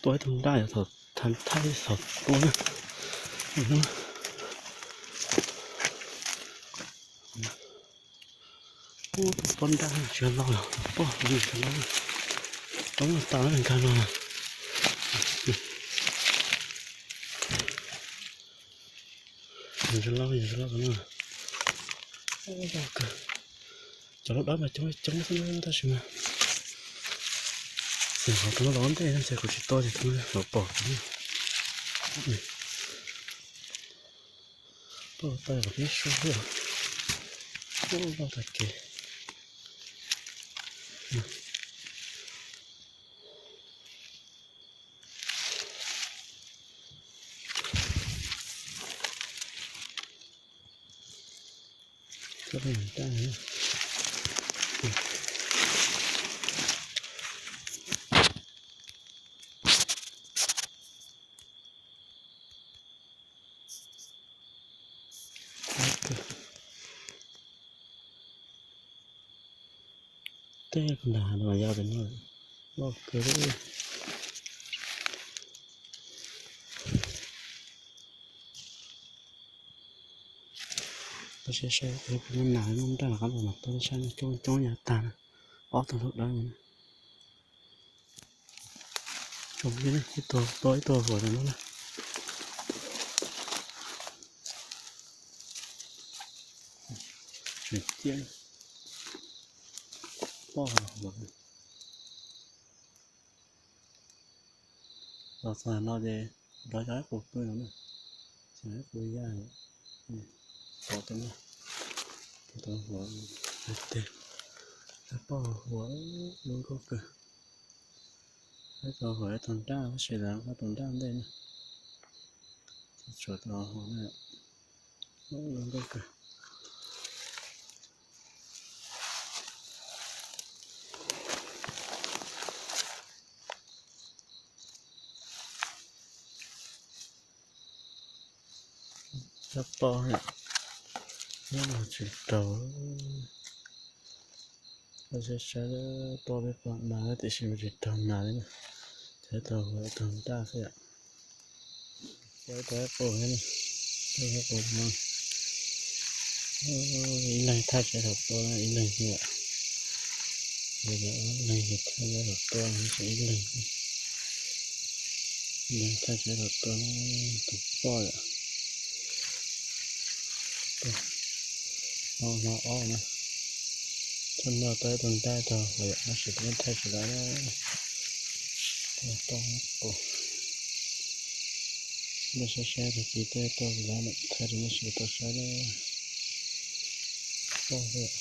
Tua ib tug nraj yog thaum thaij thaum tua na. Ub, tus pob nraj tsis los, pob tsis los, tau tas nkag no. Yog tsis los, yog tsis los no. Cov loj dawb mas coob coob xwb tab sis mas qhov tus no los ntej no ces kuv tsis tua ces tus no los pom kuv. Pom tau qhov peb suab xwb. Ub, loj tag kev. Tej nrad no mas yog pem no loj kawg li. Koj saib saib peb muab nas muab nraj los qab los mas tuaj saib coob coob yav tag na. Ob tug loj dawb no. Tsoom ib tug, tua ib tug huam no na. Tseem ciaj, poj huam. Los txog no ces rov cov ib qus pw no na, ces ib qus yaj, tau tau huam, tau poj huam, zoo nkauj kawg. Ib tug huam ib tug nraj tab sis lawv muab tus nraj ntej na, tsis tshua tau huam na, zoo nkauj kawg. Rab poj, nyob no tsis raug. Koj saib saib, poj peb poj nas tiam sis mas tsis raug nas li na. Ces tau huam tau nraj xwb yom. Poj tau ib qus thiab na, tau ib qus no. Ib leeg thaij tsev thaum tua na, ib leeg xwb yom. Ib leeg thaij tsev thaum tua, ib leeg, ib leeg thaij tsev thaum tua, tus poj yom. Hno hno ob na. Txog no tau ib tug nraj tau huam yom, tab sis twb thaij tsis tau. Tau ib qus. Nej saib saib tag kis tej tau lawm thaij rau nej sawv daws tau saib na. Poj xwb,